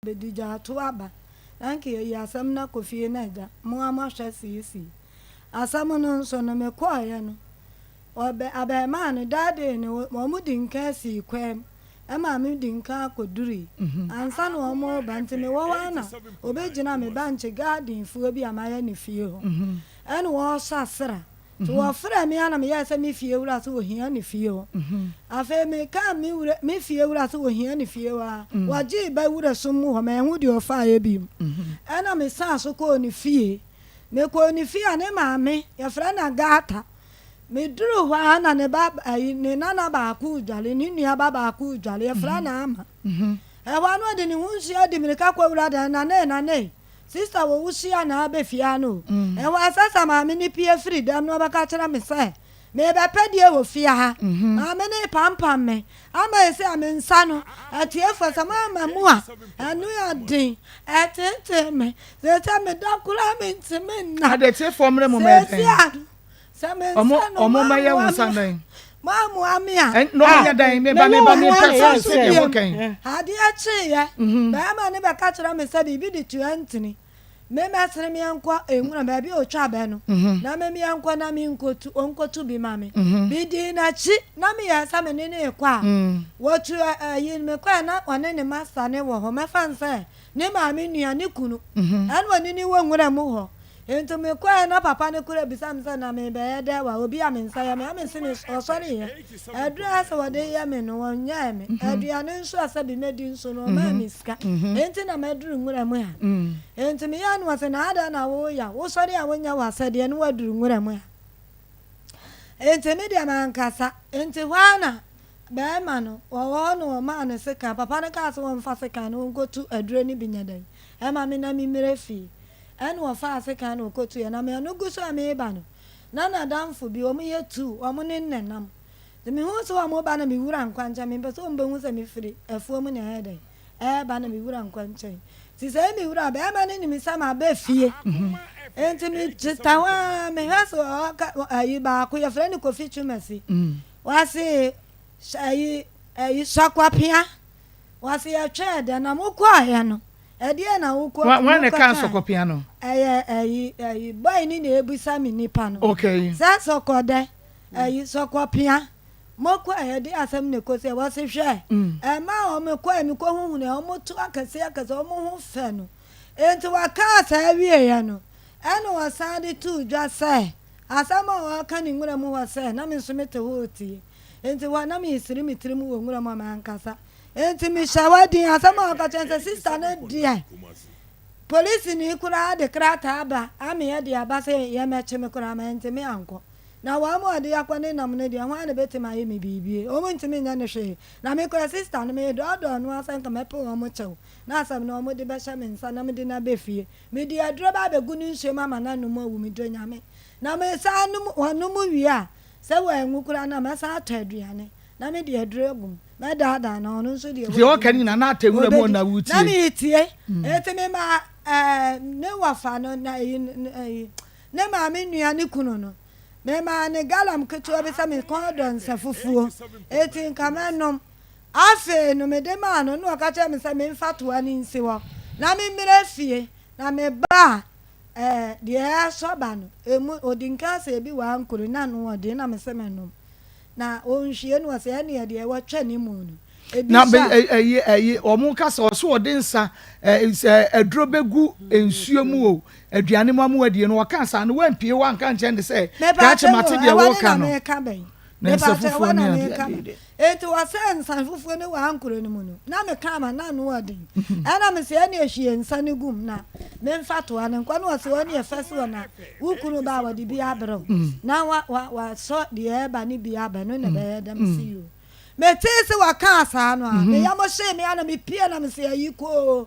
Bɛdi gya ato aba na anka yɛyi asɛm no akɔ fie na agya mo ara moahwɛ seesei. Asɛm no nso no mekɔeɛ no ɔbɛ abarimaa no that day no wɔn di nkan sii kwan mu ɛmaa me di nkan kɔdurii ansa na wɔn reba nti mewɔ hɔ ara na ɔbɛgyina me bankye garden fuo bi a mayɛ no fie hɔ ɛna ɔresɔ asra Nti wɔfrɛɛ me a na meyɛɛ sɛ me fie wura sɛ wɔhia ne fie hɔ. Afei mekaa me wura, me fie wura sɛ wɔhia ne fie hɔ a, wɔgyee ba wura sum mu hɔ, manhu deɛ ɔfaeɛ bio. Ɛna mesan so kɔɔ ne fie. Mekɔɔ ne fie a ne maame, yɛfrɛ no Agatha. Meduruu hɔ a na ne ba, ayi, ne nana baako redware, ne nua ba baako redware, yɛfrɛ no Ama. Ɛhɔ a na ɔde ne ho nsuo adi mmirika kɔwura dan, Nane, Nane. Sista wɔ wo hyia na abɛ fie ha no o. Ɛhɔ ɛsɛ sɛ maame no pue firi dɛm na ɔbɛka kyerɛ me sɛ merebɛpɛ deɛ wɔ fie ha. Maame no repampam me ama ɛsei a me nsa no atiefo sɛ moamma mu a ɛno yɛ den ɛtetee me. Seesei meda koraa mentumi nna. Ade atiefoɔ mmerɛ mu mɛyɛ dɛn? Seesei a no sɛ me nsa no Ɔmo mɛyɛ wo nsa dɛn? Moammoa me a. Na ɔmo nyɛ dɛn? Meba meba mepɛ sɛ nte deɛ woka yi. Adeɛ kyeeɛ, barima no bɛka kyerɛ me sɛ biribi de tua ntini. Me mɛsene meɛnkɔ nwura baabi a ɔtwa bɛ no, na me meɛnkɔ na menkɔtu, ɔnkɔtu bi ma me. Medii n'akyi na meyɛɛ sɛ me ne no rekɔ a, wɔtu ayi, mekɔɛ na ɔne ne masta no wɔ hɔ, mɛfa no sɛ ne maame nua, ne kunu, ɛna ɔne no wɔ nwura mu hɔ. Enti mekɔe na papa no koraa bisa me sɛ, Na merebɛyɛ dɛn wɔ ha? Obi a me nsa yɛ me a mese me ɔsɔreeɛ. Aduru a sɛ wɔde yɛ me no, wɔnyɛɛ me. Aduane nso a sɛbe mɛdi nso no, wɔmaa me sika. Enti na maduru nwura mu ha. Enti meyɛɛ no ɔse, Na adɛn na woyɛ a wosɔre a wonyɛ w'asɛdeɛ na woaduru nwura mu ha? Enti me deɛ mankasa. Enti hɔ ara na barima no, wɔwɔ hɔ na wɔmaa no sekan. Papa no kaa sɛ wɔmfa sekan no wɔnkɔtu aduro no bi nyɛ dɛn ɛma me na memmrɛ fie. Ɛnna ɔfaa sekan na ɔkɔtuiɛ. Na me ano gu so a mereba no, na n'adamfo bi, wɔyɛ tuu, wɔn ne no na ɛnam. Nti mehuu sɛ wɔreba na mewura nkwankyɛn, mempɛ sɛ wɔbɛhu sɛ mefiri afuom na ɛreyɛ dɛn, ɛreba na mewura nkwankyɛn. Nti sɛ mewura a, barima no nim sɛ maba fie. Nti meteta hɔ ara, mehwɛ sɛ ɔka ayi baako, yɛfrɛ no Kofi Twumasi. Wɔse ayi ayi Sɔkwapea. Wɔse yɛtwɛɛ dɛn na mokɔeɛ no, Ɛdeɛn na wokɔ Hwan na ɛkaa wokɔkae? sɔkɔpea no? Ɛyɛ ɛyi ɛyi boy ni na ebisa me nipa no. Okay. Sɛ sɔkɔdɛ ɛyi sɔkɔpea mokɔ ɛyɛ de asɛm na ekosi ɛ wɔsi hwɛ ɛma wɔn kɔ ɛ mekɔ huhunu ɛ wɔn to akɛse akɛse wɔn ho fɛ no enti wɔkaa saa wieɛ no ɛna wɔsan de too dwa sɛ asɛm a wɔka ne nwura mu hɔ sɛ na me nso mete hɔ retie enti hɔ na mesiri me tirim wɔ nwura mu a mankasa Enti mehyɛ wo den. Asɛm a ɔka kyerɛ no sɛ, Sista no deɛ, polisini koraa de krataa aba ameɛ de aba sɛ yɛmmɛkye me koraa, mantumi ankɔ. Na wɔn a wɔde akɔ ne nam no deɛ, hwan na bɛtumi ayɛ me biribi? Wɔntumi nyɛ no hwee. Na me koraa, sista no, medɔɔdɔɔ no ara sɛ anka mɛpɛ wɔn kyɛw, na asɛm no wɔde bɛhyɛ me nsa na mede no aba fie. Mede aduro ba abɛgu ne nsuo mu ama no anom awu, medɔ Nyame. Na mesan nom, wɔnom wie a, sɛ wanwu koraa no a, mɛsan atɔ aduane na mede aduro agu mu. Mɛdaadaa no, ɔno nso deɛ Deɛ ɔka no nyinaa na atɛ nwura mu na wotie. Na meretie. Enti mema ɛɛ ne wɔfa no na eyi eyi ne maame nua ne kunu no, memaa no galam ketewa bi sɛ me kɔn dɔ nsa fufuo, enti nka mɛnom. Afei no mede maa no na ɔka kyerɛɛ me sɛ memfa toa no nsi hɔ na memmrɛ fie na meba a ɛɛ deɛ ɛresɔ ba no emu ɔdi nka sɛ ebi wɔ ankoro na ano ɔden na mese mennom. Na ɔnhwie no ɔsɛ ɛneɛ deɛ wɔtwa ne mu no ebi Na so a. ɛyi ɛyi wɔn ka sɛ ɔso ɔde nsa ɛ aduro bɛgu nsuo mu o aduane mu amu adie no ɔka saa no wampie hɔ anka nkyɛn de sɛ krakye mate deɛ wɔka no na nsa fufuo ne adeɛ adeɛ deɛ. Enti wɔsɛɛ nsa fufuo no wɔ ankoro no mu no, na meka ama na ano ɔden. Ɛna mese ɛneɛ hwie nsa no gu mu na memfa toa no nkɔ. Na ɔse ɔneɛ fa si hɔ na wo kunu ba a wɔde bi abrɛ wo na wa wa wasɔ deɛ ɛreba no bi aba ɛno na ɛbɛyɛ dɛ. Mese yoo. Metee se wɔkaa saa no a, me yam hyee me a na mepie na mese ayikoo,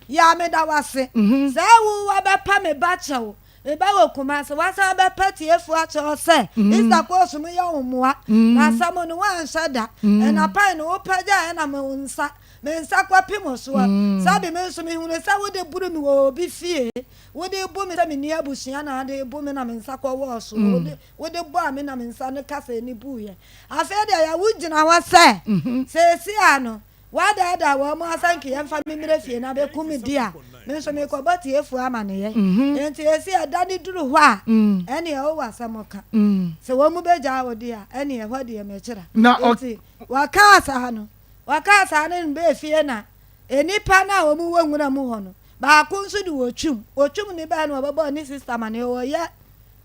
yaa meda wo ase sɛ wo wabɛpa me ba kyɛw. Me ba wɔ Kumasi, wasan abɛpa tiefo akyerɛ wo sɛ Easter kɔɔso mu yɛ wo mmoa, na asɛm no woanhyɛ da, ɛna pan no wopagyae ɛna me nsa, me nsa kɔpem wo soɔ. Sɛbe me nso mehunu sɛ wode boro me wɔ obi fie, wode bu me sɛ menni abusua na ade bu me na me nsa kɔwɔɔ soɔ, wode, wode bɔɔ me na me nsa no kasɛɛ no buiɛ. Afei deɛ yɛ wogyina hɔ sɛ seesei ano. Woadaadaa wɔn asa nka yɛmfa me mmrɛ fie na bɛku me di a, me nso mekɔbɔ tiefoɔ amaneyɛ. Enti esi ɛda no duru hɔ a, ɛneɛ wowɔ asɛm ka. Sɛ wɔn bɛgyaa wo deɛ a, ɛneɛ ɛhɔ deɛ mɛkyera. Enti wɔkaa saa no, wɔkaa saa no bɛɛ fie na nnipa no a wɔn wɔ nwura mu hɔ no, baako nso de wɔtwim. Wɔtwim no bɛɛ no wɔbɛbɔɔ ne sista amaneɛ, wɔyɛ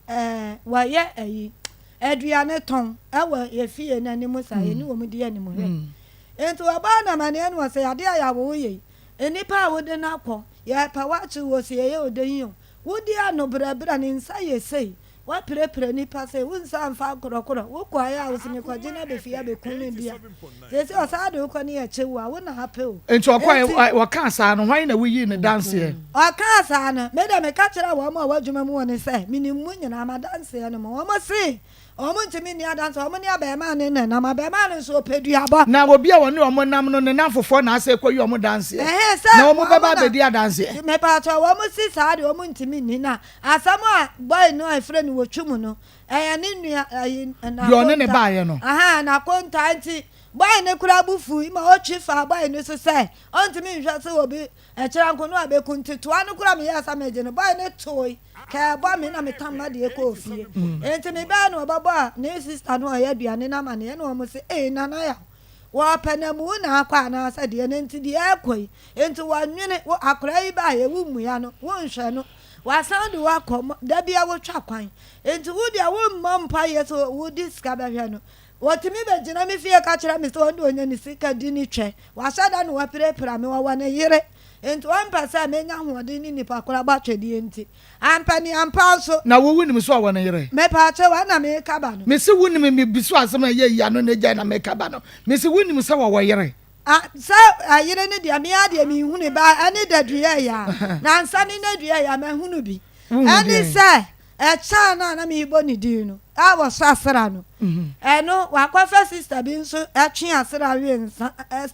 ɛɛ wɔyɛ ayi aduane tɔn ɛwɔ yɛ fie no anim saa, yɛne wɔn di animhwɛ. Enti wɔbɔɔ no amanneɛ no ɔse, Adeɛ a yɛawo wo yei, nnipa a wode no akɔ, yɛrepɛ wo akye wo, ɔse yɛyɛ wo dɛn yi o, wodi ano brɛbrɛ, ne nsa yɛ sei, woapirapira nnipa sei, wo nsa mfa nkorɔkorɔ, wokɔeɛ a wose mekɔgye no abɛfie abɛku no di a, seesei ɔsan de wo kɔ ne yɛkye wo a, wo na apɛ o. Enti ɔkɔeɛ, Enti. ɔkaa saa no, hwan na woyii no danseɛ? Ɔkaa saa no, me deɛ meka kyerɛɛ wɔn a wɔwɔ adwuma mu hɔ no sɛ, menim mo nyinaa, m'adanseɛ no mo. Wɔse, Wɔntumi nni adanse, wɔn ne abarimaa no na ɛnam, abarimaa no nso ɔpɛ duabɔ. Na obi a wɔne wɔn nam no, ne nnamfofoɔ na asɛ kɔyi wɔn danseɛ, Ɛhɛn, sɛ na wɔn wɔn bɛba na, abɛdi adanseɛ. Mepaakyɛw, wɔn si saa deɛ wɔn ntumi nni, na asɛm a boy no a efrɛ no Wotwum no, ɛyɛ ne nua, ɛyi, Deɛ ɔne no N'akonta, baeɛ no. ahaa, N'akonta, nti boy no koraa bo fui ma ɔtwi faa boy no so sɛ ɔntumi nhwɛ sɛ obi, ɛkyerɛ nko no abɛku, nti toa no koraa meyɛɛ sɛ megye no, boy no toe. Kɛɛbɔ me na metam m'adeɛ kɔɔ fie. Enti mebɛɛ no ɔbɛbɔɔ ne sista no a ɔyɛ aduane no amaneɛ na wɔn se ee Nana Yaw wɔpɛ na mu na akɔ anaasɛ deɛ na nti deɛ ɛrekɔ yi nti wɔnwene wo akwadaa yi baeɛ wo mmua no wo nhwɛ no wasan de wo akɔ da bia wotwa kwan nti wo deɛ wo mmɔ mpaeɛ sɛ wode sika bɛhwɛ no wɔtumi bɛgyina me fie ka kyerɛ me sɛ wɔn de ɔnya ne sika di ne twɛ wahyɛ da na wapirapira me wɔwɔ ne yere Enti ɔmpɛ sɛ menya ahoɔden ne nnipa koro abɔ atwɛdeɛ nti. Ampa ni ampa nso. Na wo wonim sɛ ɔwɔ ne yere? Mepaakyɛw, ɛna meka ba no. Mese wonim, mebisa wo asɛm a ɛyɛ yi ano na gyae na meka ba no. Mese wonim sɛ ɔwɔ yere? Ah, sɛ ɛyere no deɛ, me ara deɛ menhunu ba, ɛne dadua yi a, nansa ne nadua yi a, mahunu bi. Wohunu Ɛne deɛn? sɛ, ɛkyɛn no a na merebɔ ne din no, a wɔsɔ asra no, ɛno, wakɔfa sista bi nso twe asra we nsa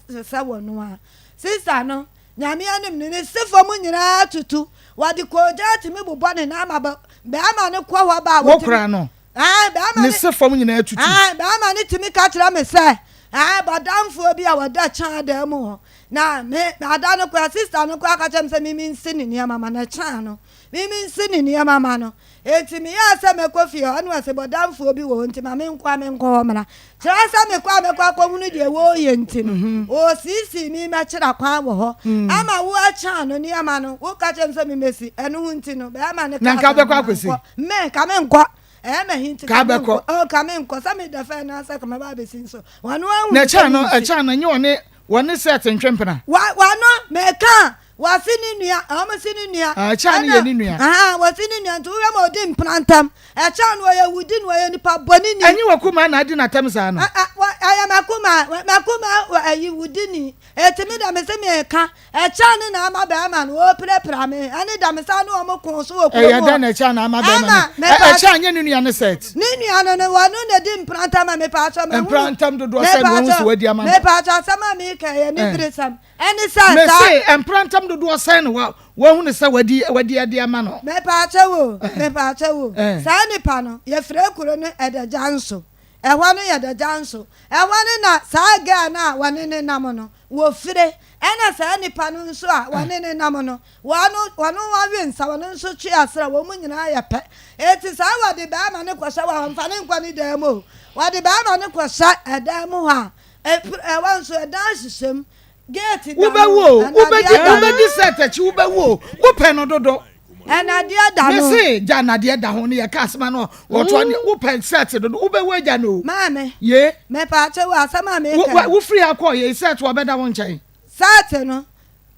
sɛ wɔno a. Sista no, Nyame anim no, ne se fam nyinaa tutu. Wɔde koogyan tumi bobɔ ne nan ma bɛrima no kɔ hɔ ba a, Wo wɔtumi. koraa no, Ae, bɛrima ne no. se fam nyinaa tutu. Ae, bɛrima no tumi ka kyerɛ me sɛ, ae, bɔdamfoɔ bi a wɔda kyan dan mu hɔ. Na me, ada no koraa, sista no koraa ka kyerɛ me sɛ me mensi ne nneɛma ma no. Ɛkyan no, me mensi ne nneɛma ma no. Enti meyɛɛ sɛ mɛkɔ fie hɔ, ɛnna ɔse bɔdamfoɔ bi wɔ hɔ nti ma menkɔ a menkɔ hɔ mmra. Kyerɛ sɛ mekɔ a mɛkɔ akɔhunu deɛ wɔreyɛ nti no, ɔresisii me mɛkyerɛ kwan wɔ hɔ ama wo akyan no nneɛma no. Woka kyerɛ me sɛ memmɛsi, ɛno ho nti no, bɛrima no Na kaa nka sɛ wobɛkɔ mma akɔsi? nkɔ. Me, ka menkɔ. Ɛyɛ m'ahi nti Ka ka bɛkɔ. menkɔ. Oh, ka menkɔ. Sɛ meda fɛ anaasɛ ka mɛba abɛsi nso. Wɔno ahunu Na sɛ ɛkyɛn no, mensi. ɛkyɛn no, ɛnyɛ ɔne, wɔne Seth ntwe mpena? Wa, wano, meka. Wɔse ne nua, wɔn se ne nua. Ah, ɛkyɛn no yɛ ne nua. Aha, wɔse ne nua nti wohwɛ ma ɔdi mpena ntam. Ɛkyɛn no ɔyɛ wudi na ɔyɛ nipa bɔne ni. Ɛnyɛ w'akumaa na adi n'atɛm saa no. Ɛyɛ m'akumaa, m'akumaa ɛyi wudi ni. Eti me deɛ mese meka, ɛkyɛn no na ama bɛrima no ɔrepirapira me. Ɛne da me saa ne wɔn koo so wɔ kurom Ɛyɛ hɔ. dɛn na ɛkyɛn na ama bɛrima no? Ɛma mepa. Ɛkyɛn nyɛ ne nua ne Seth. Ne nua no no, wɔno na di mpena ntam a mepaakyɛw mahunu. Mpena ntam dodoɔ sɛn na wahu sɛ wadi ama no? Mepaakyɛw asɛm a meka ɛyɛ aniberesɛm. Ɛne sɛ saa. Mese, mpra ntam dodoɔ sɛn na wahunu sɛ wadi wadi adi ama no? Mepaakyɛw o, mepaakyɛw o, saa nipa no, yɛfrɛ kuro no Ɛdagyanso. Ɛhɔ no yɛ Ɛdagyanso. Ɛhɔ no na saa girl no a wɔne no nam no, wɔfire. Ɛna saa nipa no nso a wɔne no nam no, wɔn wɔn wɔwe nsa, wɔn nso twe asra, wɔn nyinaa yɛ pɛ. Enti saa wɔde barima no kɔhyɛ hɔ a, wɔmfa no nkɔ ne dan mu o. Wɔde barima no kɔhyɛ ɛdan mu hɔ a, ɛhɔ nso ɛdan hyehyɛ mu. Gate da Wobɛwu no, o, ɛna wobɛdi adeɛ da no. wobɛdi sɛ takyi wobɛwu o, wopɛ no dodo. Ɛna adeɛ da no. Mese gya na adeɛ da ho no yɛ ka asɛm ano wɔtoa ne wopɛ sɛt dodo wobɛwu agya no o. Maame, Ye. mepaakyɛw asɛm a Wo meka wo yi. wofiri ha kɔɔ yɛ sɛt wɔbɛda wo nkyɛn. Sɛt no,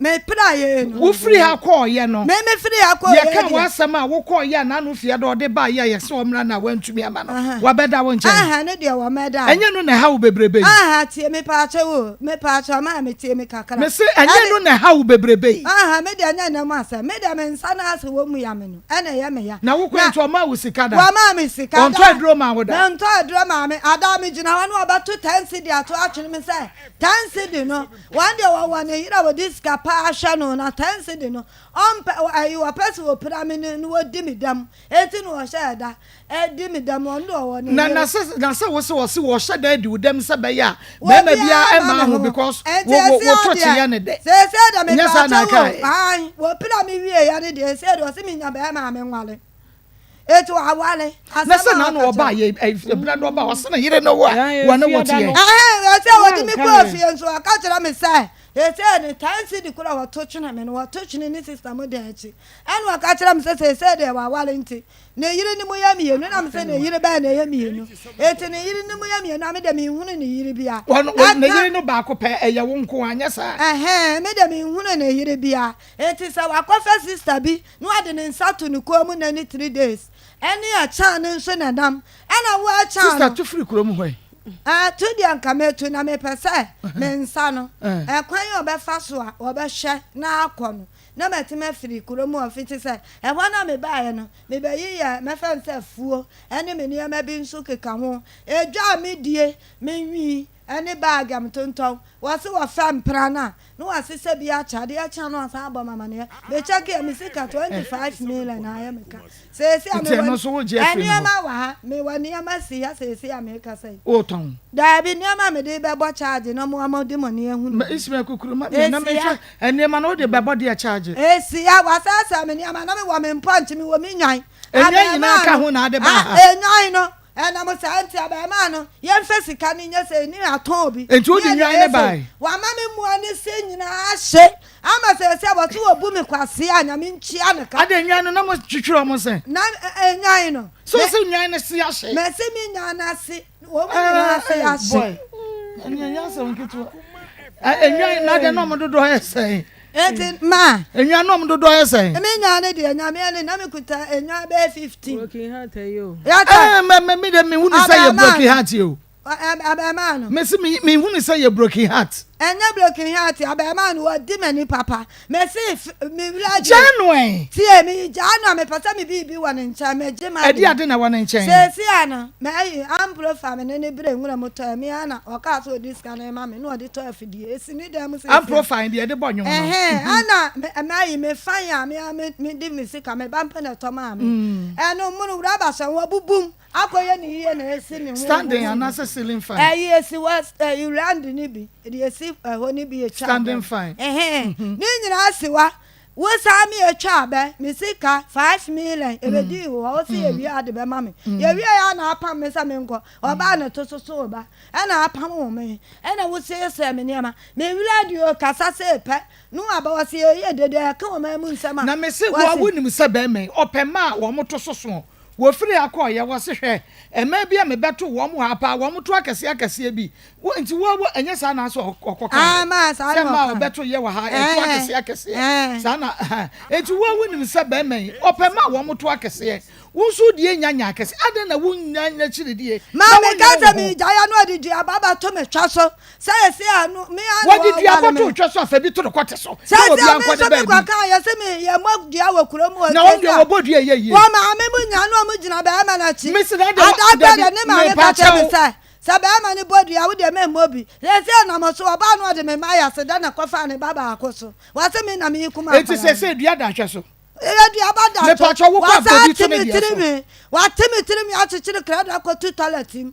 Mepira yei no. Wofiri ha kɔɔeɛ no. Me mefiri ha kɔɔeɛ deɛ. Yɛka w'asɛm a wokɔɔeɛ a n'ano fie dɛ ɔde baeɛ a yɛsɛ ɔmmra no a wantumi amma no, wabɛda wo nkyɛn. Aha no deɛ wɔmmɛda. Ɛnyɛ no na ɛha wo bebrebe yi. Aha tie me paakyɛw o, me paakyɛw maame tie me kakra. Mese ɛnyɛ no na ɛha wo bebrebe yi. Aha me deɛ ɛnyɛ nnɛ mu asɛm, me deɛ me nsa no ase wɔ mu ya me no ɛna ɛyɛ me ya. Na wokɔɛ nti ɔmaa wo sika da? Wɔmaa me sika da. Ɔntɔ aduro maa wo da? Ɔntɔ aduro maa me, ada megyina hɔ na wɔbɛto ten cedi ato atwene me sɛ ten cedi no. Wɔn deɛ wɔwɔ ne yere a wɔde sika pa. papa ahwɛ no na 10 cedi no ɔmpɛ ɛyi ɔpɛ sɛ ɔpira me no na ɔdi me dɛm enti na ɔhyɛɛ da di me dɛm ɔno deɛ ɔwɔ ne Na yere. na sɛ na sɛ wo se ɔse wɔhyɛ da adi wo dɛm sɛ bɛyɛ a bɛrima Obiara biara mma mma me ho ho because enti wo wo ɛsi wo to adeɛ kyeɛ ne dɛ. seesei deɛ Nyɛ saa na mepaakyɛw o ɛkaeɛ? ae wɔpira me wieɛ no deɛ seesei deɛ ɔse menya bɛrima a menwale. Eti wawale. Na Asɛm sɛ a n'ano ɔka ɔba kyerɛ. yɛ ebira no ɔba ɔsɛ ne yere no wo a wɔne wo Ɛfiada teɛ. no. Ɛhɛn, ɛsɛ wɔde me Wanka kɔɔ yɛ. fie nso ɔka kyerɛ me sɛ seesei ne 10 cedi koro a wɔto twene me no wɔto twene ne sista mu dan akyi. Ɛna ɔka kyerɛ me sɛ seesei deɛ wawale nti ne yere no mu yɛ mmienu na me sɛ ne yere bɛn na ɛyɛ mmienu. Eti ne yere no mu yɛ mmienu a me deɛ menhunu ne yere bia. Ɔno ne Ɛka yere no baako pɛ ɛyɛ wo nko a nyɛ saa. Ɛhɛn, me deɛ menhunu ne yere bia. Enti sɛ wakɔfa sister bi na ɔde ne nsa to ne kɔn mu nna ne 3 days ɛne ɛkyan no nso na ɛnam ɛna wo ɛkyan Sister no. tu firi kurom hɔ yi. Ɛɛ tu deɛ nka mɛtu na mepɛ sɛ me nsa no ɛkwan a ɔbɛfa so a ɔbɛhwɛ na akɔ no na matumi afiri kurom hɔ fiti sɛ ɛhɔ no a mebaeɛ no mebɛyi yɛ mɛfa no sɛ afuo ɛne me nneɛma bi nso keka ho edwa a medie me nwi ɛne bag a metontɔn wɔse wɔfɛ mpra no a na wasesa bi akyɛ adeɛ akye a na wasan abɔ me amaneɛ me check yɛ me sika 25 million na ayɛ me ka seesei a Nti ɛno mewɔ nso wogye afiri ne hɔ? nneɛma wɔ ha mewɔ nneɛma si ha seesei a mekasa yi Wotɔn? daabi nneɛma a mede bɛbɔ charge na mo ama de mo ani ahunu Ma Ismail kukuru ma me na Esi menhwɛ ha. nneɛma no wode bɛbɔ deɛ charge. Esi ha wasɛesɛe me nneɛma na mewɔ me mpɔnkye mewɔ me nwan Nnwan nyinaa abɛɛmaa ka no ho na ade baa ah ha. enwan no Ɛnam saa nti, abarimaa no, yɛmfa sika no nyɛ sei ne atɔn obi Enti ne wode yɛde nnwan ayɛ no sei. bae? Wama me mmoa no se nyinaa ahye ama seesei wɔse wɔbu me kwasea a, Nyame ntua no ka. Adɛn, nnwan no na motwitwiri wɔn se? Na nnwan no, So me, wose nnwan no se ahye? mese me nnwan no ase, wɔn nyinaa ase Eh, ahye. boy, ɛnneɛ ɛnyɛ asɛm ketewa. Eh, nnwan no adɛn na wɔn dodoɔ yɛ sɛn? Enti ma. Nnwan no wɔn dodoɔ yɛ sɛn? Me nnwan no deɛ, Nyame ani, na mekuta nnwan bɛyɛ 15. Broken heart ayi o. Yɛtɔ. Eh, mɛ mɛ mi de mi hu ni sɛ yɛ broken heart yi o. Abɛɛmaa no. Mɛ si mi mi hu ni sɛ yɛ broken heart. Ɛnyɛ broken heart, abɛɛmaa no wɔdi m'ani papa. Mɛ si mi wura deɛ. Gyaa no ɛ. Tie mi gyaa no a mepɛ sɛ mi biribi wɔ ne nkyɛn mɛ gye ma Ɛde ade na ɛwɔ ne nkyɛn. Seesi a no mɛ ayi ampro fa me ne ne bere nwura mu tɔ ɛmi a na ɔkaa sɛ ɔdi sika no ma me na ɔde tɔ afidie esi ne dan mu seesi a. Ampro fa deɛ ɛde bɔ nwom no. Ɛhɛn ɛna mɛ ayi me fan a me a me me de me sika me ba mpo na ɛtɔ maa me. Ɛno mono wura ba sɛ wɔbubum akɔyɛ ne yie na esi ne ho. Standing anaasɛ ceiling fan. Ɛyi esi wɔ ɛyi round ne bi deɛ esi ɛhɔ ne bi etwa. Standing fan. Ɛhɛn ne nyinaa si wa wosan mi etwa abɛ me sika 5 million ebedi wɔ hɔ wosi yɛ wie ade bɛma me yɛ wie yɛ na apam me sɛ me nkɔ ɔbaa ne to soso ɔba ɛna apam wɔ me ɛna wosiesie me nneɛma me wura deɛ ɔkasa sɛ pɛ no aba wɔsi yɛ yɛ dede ɛka wɔn mu nsɛm a. Na me se wo a wonim sɛ bɛrima yi ɔpɛ mmaa a wɔn to soso wɔfiri akɔɔyɛ wɔ se hwɛ mmaa bi a mebɛto wɔn wɔ ha paa wɔn to akɛseɛ akɛseɛ bi wo nti wo wo ɛnyɛ saa na asɛ ɔkɔ kan sɛ mmaa a ɔbɛto yɛ wɔ ha ɛto akɛseɛ akɛseɛ saa na nti wo a wonim sɛ bɛrima yi ɔpɛ mmaa a wɔn to akɛseɛ wo nso deɛ nya nya akɛseɛ adɛn na wo nya n'akyiri die. Maame ka sɛ mi gya ya no ɔde dua ba bɛto me twa so sɛ esi ano mi ano wɔde dua bɔto twa so afɛ bi to no kɔte so sɛ esi a mi nso mi kɔ kan yɛ sɛ mi yɛ mɔ dua wɔ kurom wɔ na wɔn deɛ wɔbɔ dua yɛ yie wɔn maame mu nya no wɔn gyina bɛrima n'akyi mesi na de adagba de ne maame ka kyerɛ mi sɛ sɛ bɛrima no bɔ dua wo deɛ mɛ mmɔ bi sɛ ɛnam so ɔbaa no ɔde me ma yɛ ase da na kɔfa ne ba baako so wɔsi mi na mi yi kuma akwadaa eti sɛ sɛ dua da ahwɛ so ɛyɛ dua ba da to mepatwa wo kɔ wasa afɔ bi to ate ne mi deɛ tiri so mi wate mi tiri mi akyekyere krado akɔtu toilet mu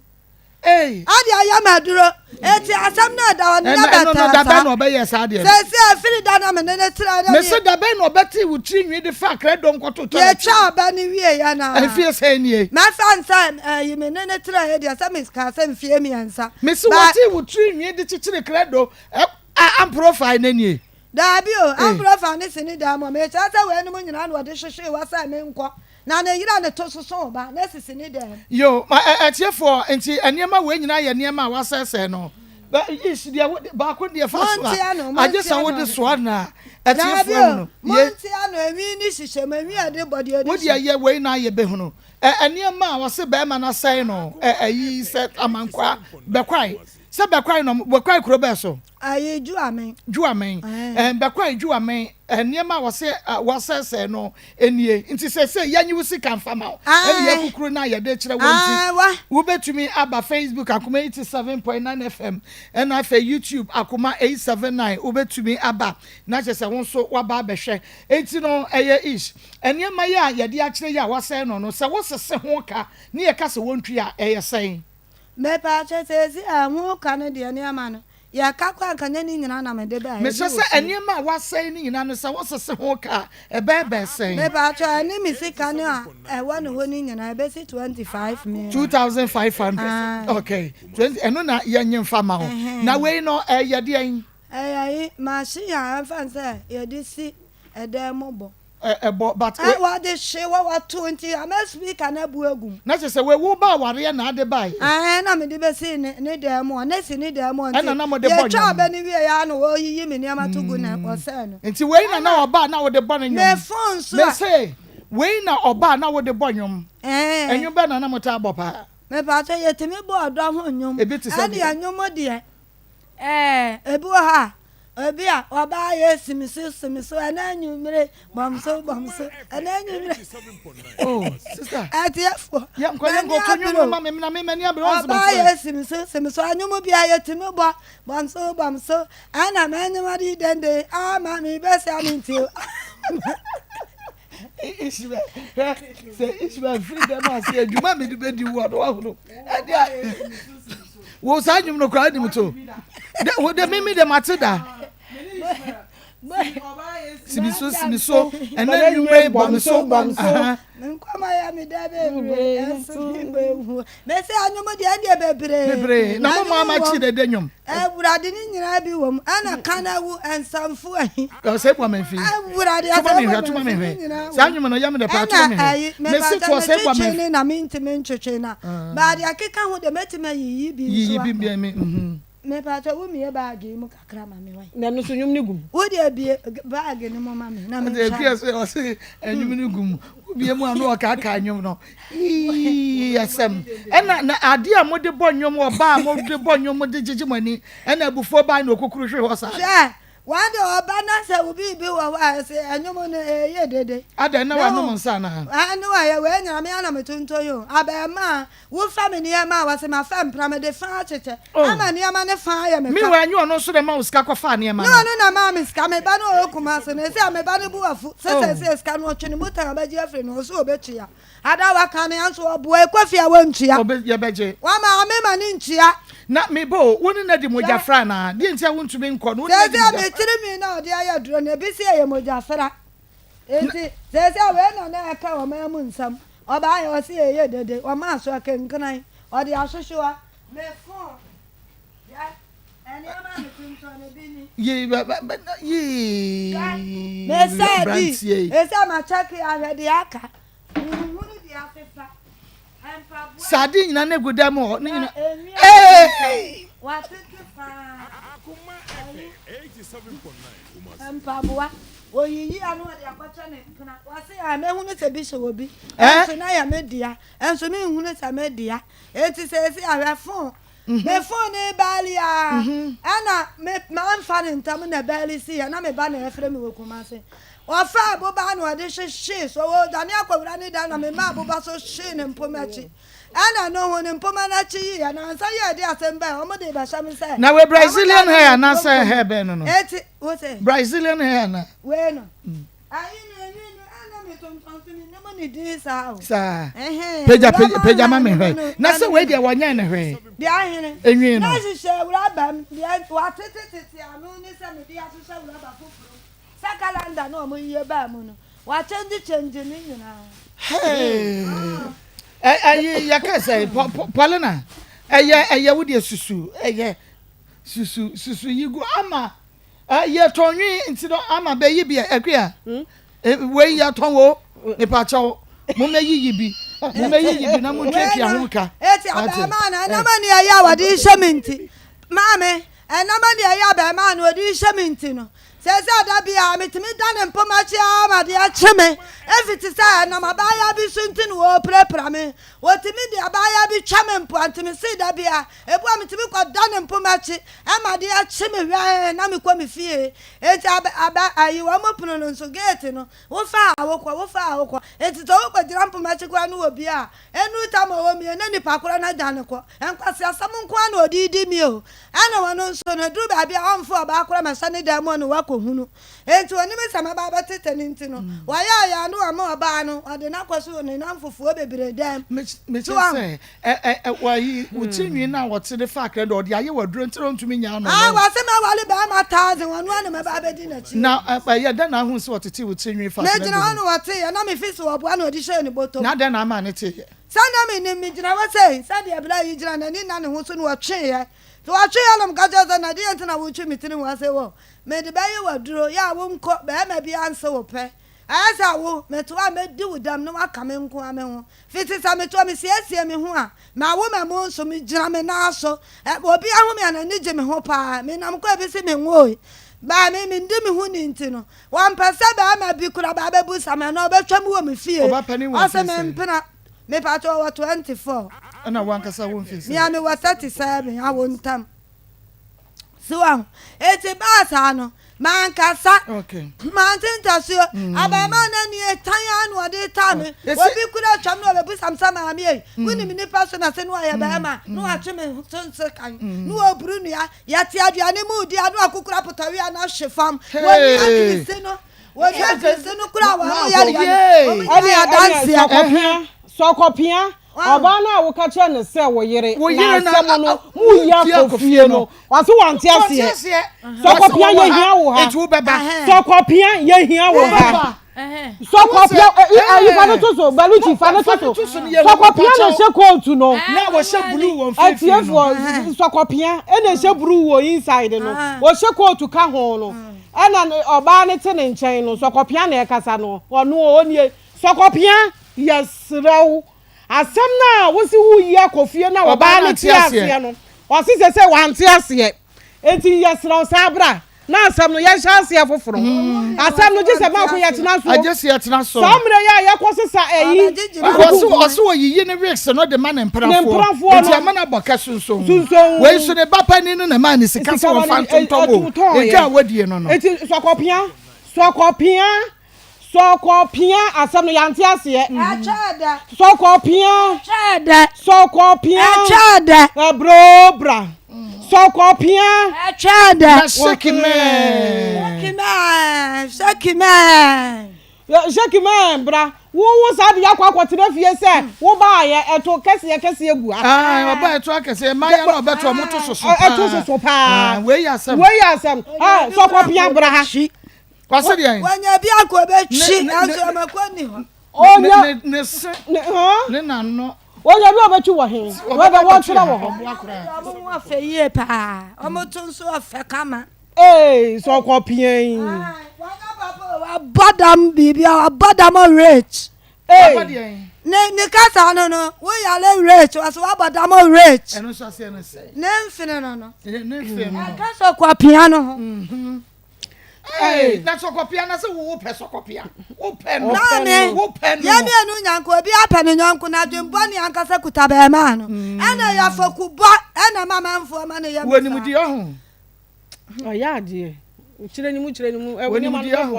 ee ade ayɛ ma duro eti asɛm na ɛda hɔ no ɛno nyɛ ɛno no bɛtɛɛ dabɛn saa na ɔbɛyɛ saa deɛ no sɛsi afiri da na me ne ne tena na mese dabɛn na ɔbɛte wo tiri nwi de fa krado nkɔto toilet yɛtwa ɔba no wie yɛ na mfie sɛn nie mɛfa nsa ɛyi me ne ne tena yɛ deɛ sɛ meka sɛ mfie 3. Mese ba wɔte wo tiri nwi de kyekyere krado ɛ a amprofile no nie. Daabi o, amprofile ne sini dan mu mekyerɛ sɛ weinom nyinaa na wɔde hwehwee wɔ sɛ menkɔ na ne yere a ne to soso ba na sisi ne dan mu. Yo, ma ɛ atiefoɔ, nti nneɛma wei nyinaa yɛ nneɛma a wasɛesɛe no. Bɛ ish deɛ wo baako deɛ fa soa, Monte ano, agye monte sɛ ano. wode soa na Daabi atiefoɔ o, ahunu. Ye. monte ano, enwi ne hyehyɛ mu, enwi a yɛde bɔ deɛ yɛde Wo deɛ hyɛ. yɛ wei na yɛbɛhunu. Ɛ nneɛma a wɔse bɛrima no asɛe no, ɛ ɛyi sɛ amankwaa, bɛkwae. Sɛ Bɛkwae no, Bɛkwae kuro bɛɛ so? Ayi, Juamen. Juamen. Ɛɛ, Bɛkwae Juamen, nneɛma a wɔsɛ wɔasɛesɛe no nie. Nti seesei yɛnyi wo sika mfa ma wo. Ɛne yɛn kukuru no a yɛde kyerɛ wo nti, wobɛtumi aba Facebook Akoma 87.9 FM ɛna afei YouTube Akoma 879 wobɛtumi aba na kyerɛ sɛ wo nso woaba abɛhwɛ. Enti no ɛyɛ ish. Nneɛma yi a yɛde akyerɛ yi a wɔasɛe no no, sɛ wosese ho ka ne yɛka sɛ wɔntua a, ɛyɛ sɛn? Mepaakyɛ seesei a ho ka no deɛ nneɛma no yɛ ka koraa anka nyɛ ne nyinaa na mede baeɛ, ebi Mehyɛ wɔ sɛ fie. nneɛma a wɔasɛe no nyinaa no sɛ wosese ho ka a, ɛbɛyɛ bɛɛ sɛn? Mepaakyɛ ɛne me sika no a ɛwɔ ne hɔ no nyinaa ɛbɛsi 25 million. 2500 Ae. Okay, 20 ɛno na yɛnye mfa ma wo. Na Ɛhɛn. wei no ɛyɛ deɛn? Ɛyɛ yi machine a ɛmfa no sɛ yɛde si ɛdan mu bɔ. Ɛbɔ but. Ɛ wɔde hye wɔ wɔto nti ama speaker no abu agu mu. Na kyerɛ sɛ wei wo ba awareɛ na ade baeɛ. Ɛɛ na mede bɛsi ne ne dan mu hɔ na si ne dan mu hɔ nti. Ɛna na mode bɔ nnwom. Yɛtwa abɛ no wie yɛ na wɔyiyi me nneɛma to gu na wɔsɛe no. Nti wei na na ɔba a na wode bɔ ne nnwom. Me phone nso a. Mese wei na ɔba a na wode bɔ nnwom. Ɛɛ. Nnwom bɛn na na motaa bɔ paa? Mepakyɛ yɛtumi bɔ ɔdɔ ho nnwom. Ebi te sɛ deɛ. Ɛne nnwom deɛ. Ɛɛ, ebi wɔ hɔ a, obi a ɔbaa yɛ si me so, si me so, ɛnɛ anwummere, bɔ me so, bɔ me so, ɛnɛ anwummere. Oh, sister. Atiefoɔ, Yɛnkɔ, yɛnkɔ, to nnwom no ma me, na me m'ani abere, ɔnse Ɔbaa yɛ si me so, si me so, anwom bi a yɛtumi bɔ, bɔ me so, bɔ me so, ɛna m'anim ade denden, ama me bɛsia me nti o. Ishmael, hwɛ, sɛ Ishmael firi dɛm ase adwuma mede bɛdi wo ɔno wahono. Ɛde a, wo saa nnwom no koraa nim to. De, wo de mimi de mate da. Simi so, simi so, ɛnɛ nnwuma yi bɔ me so, bɔ me so. Nkɔmɔ yɛ me dɛ bebree, ɛnso mi bɛ hu. Mese anwom deɛ ɛdeɛ bebree. Bebree, na mo maa ma kyi dede nnwom. Awurade ne nyinaa bi wɔ mu, ɛna kan awu nsamfo ahi. Ɔsɛ bɔ me mfi. Awurade Tuma me hwɛ, tuma me hwɛ. Saa nnwom no yɛ me dɛ paa, tuma me hwɛ. Mese to ɔsɛ bɔ me. Ne na mentumi ntwetwe na. Baade akeka ho de mɛtumi ayiyi bi nso. Yiyi bi bi mi. Mhm. Mepatwa wo mie baage yi mu kakra ma me wai. Na ɛno nso nnwom no gu mu. Wo deɛ bie baage no mu ma me na mentwa. Ɔde akua sɛ ɔse nnwom no gu mu. Wobie mu a na ɔkaakaa nnwom no. Yii asɛm. Ɛna na adeɛ a mode bɔ nnwom ɔbaa a mode bɔ nnwom de gyegye mo ani ɛna abufuo baa na okukuru hwe hɔ saa. Hwɛ Wɔn de ɔba na sɛ wo biribi wɔ hɔ a ɛsɛ ɛnwom no ɛyɛ dede. Adɛn na wanom nsa anaa? Ɛne wayɛ wei nyina me ana metontɔn yi o. Abɛɛmaa wofa me nneɛma a wɔse mafa mpena mede fa akyekyɛ ama nneɛma no fa ayɛ me ka. Meanwhile ɛnyɛ ɔno nso na ɛma wo sika kɔfaa nneɛma no. Nyɛ ɔno na ɛmaa me sika me ba no ɔwɔ Kumasi no ɛsɛ a me ba no bo afu sɛ sɛsɛ sika no ɔtwe ne mu tan ɔbɛgye afiri no ɔse ɔbɛtua. Ada waka no nso ɔboa ɛkɔ fie a wantua. Ɔbɛ yɛbɛgye. Wama me ma ne ntua. Na me ba o, wo ne no adi mogyafra anaa? Deɛ nti a wontumi nkɔ no, wo ne no adi Seesei mogyafra. me tirinwi na ɔde ayɛ aduro no, ebi se ɛyɛ mogyafra. Enti seesei wei na na ɛka ɔman mu nsɛm. Ɔbaa yɛ ɔse ɛyɛ dede, ɔmaa so ɛkenkenan, ɔde ahwehwewa. Me phone, hwɛ, nneɛma a metontɔn no ebi ni. Yii bɛ bɛ bɛ yii. Hwɛ, me sɛ bi, Aberanteɛ yi. seesei makyɛke ahwɛ deɛ aka. Menhunu deɛ afefa. Mpaboa. Sɛ ade nyina no gu dɛm hɔ ne nyina. Hwɛ, enwi a Hey! Watete paa. Ayi, mpaboa. Oyiyi a na ɔde akɔkyɛ ne mpena. Ɔse a mɛhunu sɛ bi hyɛ obi. Eh? Nso na yɛ me dea. Nso menhunu sɛ me dea. Enti seesei ahwɛ phone. Me phone no baali a, ɛna me mamfa no ntɛm na baali siiɛ na me ba na ɛfrɛ me wɔ Kumasi. Ɔfaa aboba na ɔde hyehyee so, ɔredwane akɔwura ne dan na memaa aboba so hyee ne mpoma akyi. Ɛna no ho ne mpoma no akyi yiiɛ na ansa yɛ ɛde asɛm bae, wɔn de rebɛhyɛ me sɛ Na wei wɔn Brazilian da hair no me anaasɛ kurom hair bɛn no no? Eti, wo se? Brazilian hair anaa? Wei no. Ayi no enwi no ɛna me tontɔn so me nim ne din saa o. Saa. Ɛhɛn. Pagya Wura pagya ma pagya ma ha me no hwɛ. no Na sɛ ɛno wei no. deɛ wɔnyɛn ne hwee. Deɛ ahene. Enwi no. Na hyehyɛ wuraba mu deɛ watetetete ano ne sɛ mede ahyehyɛ wuraba foforɔ mu sɛ calendar na wɔn yie baa mu no wakyɛngye kyɛngye ne nyinaa. Hey. Ɛ ɛyi yɛka sɛ Paulina ɛyɛ ɛyɛ wo deɛ susu ɛyɛ susu susu yi gu ama. Eh, yɛtɔn nwi nti no ama bɛyi bi akua eh, wei yɛtɔn wo mepakyɛw momɛyiyi bi momɛyiyi bi na montuatua ho ka Eti abɛɛmaa no ɛnam ani ɛyɛ a wɔde hyɛ me nti maame ɛnam ani ɛyɛ abɛɛmaa no wɔde hyɛ me nti no. Seesei da biara metumi da ne mpoma akyi ara ma adeɛ kye me. Efi te sɛ ɛnam abaayewa bi so nti na wɔrepirapira me. Wɔtumi de abaayewa bi twa me mpoa nti mese da biara ebu a metumi kɔda ne mpoma akyi ma adeɛ kye me hwɛɛ na mekɔ me fie. Enti abɛ abɛ ayi wɔn pono no nso gate no wofa a wokɔ wofa a wokɔ. Enti sɛ wokɔgyina mpoma akyi koraa no wɔ bie a ɛnuru tam a ɔwɔ mie na nipa korɔ no adwane kɔ. Nkwaseasɛm nko ara na ɔde redi me o. Ɛna ɔno nso no, ɛduru baabi a ɔmfa ɔbaa koraa mmɛhyɛ ne dan mu a na wakɔhunu. Enti ɔnim sɛ mɛba abɛtete no nti no, wayɛ ayɛ a na wama ɔbaa no, ɔde no akɔso ne nnamfofoɔ bebree dan mu. Mekyerɛ sɛ, ɛ ɛ ɛ wayi wo ti nwi no a wɔte de fa akra deɛ ɔde ayɛ w'aduro nti na ɔntumi nyaa no no. Wɔse mɛware barima thousand, ɔno ara na mɛba abɛdi n'akyi. Na ɛyɛ dɛn na ahunu sɛ ɔtetee wo ti nwi fa akra Megyina hɔ na ɔteeɛ, na mefi sɛ ɔboa na ɔde hyɛɛ ne bɔtɔ mu. Na dɛn na ama no teeɛ? Sɛ na mennim, megyina hɔ sei, sɛdeɛ berɛ a yi gyina n'ani nna ne ho so na ɔtweeɛ. Nti ɔtweeɛ na meka kyerɛɛ sɛ, na deɛn nti na wotwe me tiri ho ase wɔ? Mede bɛyɛ wo aduro, yɛ a wonkɔ, barima biara nse wo pɛ. Ɛyɛ sɛ wo, mete hɔ a mɛdi wo dɛm na woaka me nko ara me ho. Fiti sɛ mete hɔ mesiesie me ho a, mawo mamo nso, megyina me nan so. Ɛ, obiara hu me a n'ani gye me ho paa. Menam kɔ ebi se menwoe. Baa me, mendi me ho ni nti no, wɔmpɛ sɛ barima bi koraa ba abɛbusa me anaa ɔbɛtwam wɔ me fie. Ɔba panin wɔ Ɔse mfe sɛn? mempena. Mepakyɛ ɔwɔ 24. Ɛna wo ankasa wo mfe sɛn? Me a mewɔ 37, awo ntam. So wahu? Enti baa saa no, mankasa. Okay. Mante ntasuo. Abarimaa no ani tan ara na ɔde taa me. Obi kura atwam na ɔbɛbisa me sɛ maame ei, wonim nnipa so na se na ɔyɛ barima na watwe me so nsekan na ɔburu nnua. Yɛte aduane mu redi a na wakokura apotɔwea no ahwe fam. Wɔnua kirisi no, wɔnua kirisi no koraa wɔn yɛ aduane. Wɔn nyinaa yɛ adanseɛ. Sɔkɔpia, ɔbaa no a woka kyerɛ no sɛ wo yere na asɛm no moyi akɔ fie no, ɔse wante aseɛ. Sɔkɔpia yɛhia wo ha. Sɔkɔpia yɛhia wo ha. Sɔkɔpia ayi fa no to so, Baluchi fa no to so. Sɔkɔpia na ɛhyɛ kootu no. Na wɔhyɛ blue wɔ mfimfini no. Atiefoɔ sɔkɔpia ɛna ɛhyɛ blue wɔ inside no. Wɔhyɛ kootu ka ho no. Ɛna ɔbaa no te ne nkyɛn no, sɔkɔpia na ɛkasa no. Ɔno ɔnie. Sɔkɔpia, yɛsrɛ wo, asɛm no a wose woreyi akɔ fie na ɔbaa no te aseɛ no, ɔse sɛsɛ wante aseɛ. Enti yɛsrɛ wo san bra na asɛm no yɛnhyɛ aseɛ foforɔ. Asɛm no gye sɛ maako yɛtena so. Agye sɛ yɛtena so. Saa mmerɛ yi a yɛkɔ sesa ayi. Ɔse ɔse ɔyiyi ne wigs no de ma ne mpenafoɔ. Nti ama no abɔ kɛ sonson. Wei nso ne ba panin no na ɛmaa ne sika sɛ wɔmfa ntontɔn o. Edwa a wadie no no. Enti sɔkɔpia, sɔkɔpia. Sɔkɔ pia asɛm no yɛante aseɛ. Ɛkyɛɛ dɛ. Sɔkɔ pia. Ɛkyɛɛ dɛ. Sɔkɔ pia. Ɛkyɛɛ dɛ. Ɛbroo bra. Sɔkɔ pia. Ɛkyɛɛ dɛ. Na shake man. Shake man. Shake man. Shake man bra. Wo wo saa de akɔ akɔtena fie sɛ wo baayɛ ɛto kɛseɛ kɛseɛ gu ha. Ah, ɔba ɛto akɛseɛ mmaayɛ na ɔbɛto ɔmo to soso paa. Ɛto soso paa. Wei yɛ asɛm. Wei yɛ asɛm. Sɔkɔ pia bra ha. Kwasi deɛ. Wanya bi akɔ bɛtwi nanso ɔmako nni hɔ. Onya ne se ne n'ano. Onya bi a ɔbɛtwi wɔ he? Wɔbɛ wɔtwerɛ wɔ hɔ. Ɔmo ho ɔfɛ yie paa. Ɔmo to nso ɔfɛ kama. Ee sɛ ɔkɔ pia yi. Wanya papa wabɔ dam biribi a wabɔ dam rich. Ee. Ne ne kasa no no wo yare rich wɔsɛ wabɔ dam rich. Ɛno nso aseɛ ne sɛ. Ne mfene no no. Ne mfene no no. Ɛka sɛ ɔkɔ pia no ho. Hey, na sɔkɔpia na sɛ wo pɛ sɔkɔpia wo pɛ no maame wo pɛ no yɛn mmienu nyanko obi apɛ ne nyɔnko na adwembɔ ne ankasa kuta bɛrima no mm. ɛna yɛ afɔkubɔ ɛna ma manfoɔ ma no yɛ wɔ nimdi ɔho ɔyɛ adeɛ kyerɛ ne mu kyerɛ ne mu wɔ nimdi ɔho